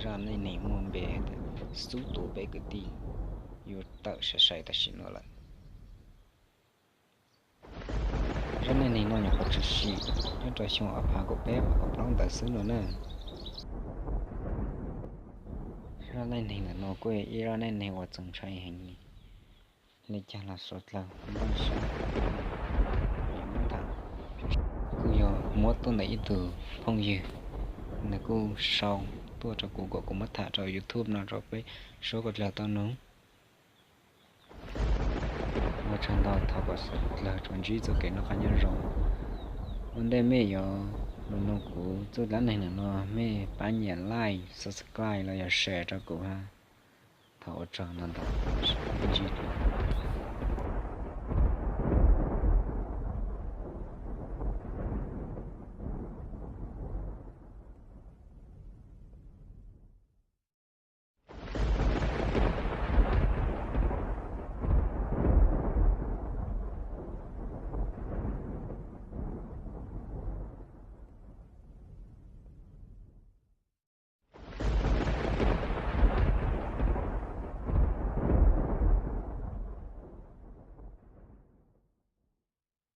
Zaj neej neeg muaj npe tias xub tus peb kwv tij yuav tawm sai sai tam sim no lawm. Zaj neej neeg no nyuam qhuav tshwm sim nyob rau xyoo ob phav kaum peb phav kaum plaub ntawd xwb no na. Zaj neej neeg ntawm no kuj yog ib zaj neej neeg uas txaus ntshai heev li. Li cas los suav dlawg npaj siab muab tham. Kuj yog muab tuaj ntawm ib tug phooj ywg, nws kuj sau tuaj rau kuv kom kuv muab tham rau YouTube no rau peb suav dlawg tau mloog. Ua tsaug ntau, thov kom suav dlawg tsuas ntsib txoj kev noj qab nyob zoo. Ua ntej mej yuav los mloog kuv txoj dab neeg ntawm no, mej pab nias like, subscribe los yog share rau kuv ha. Thov ua tsaug ntau ntau, ntsib dua.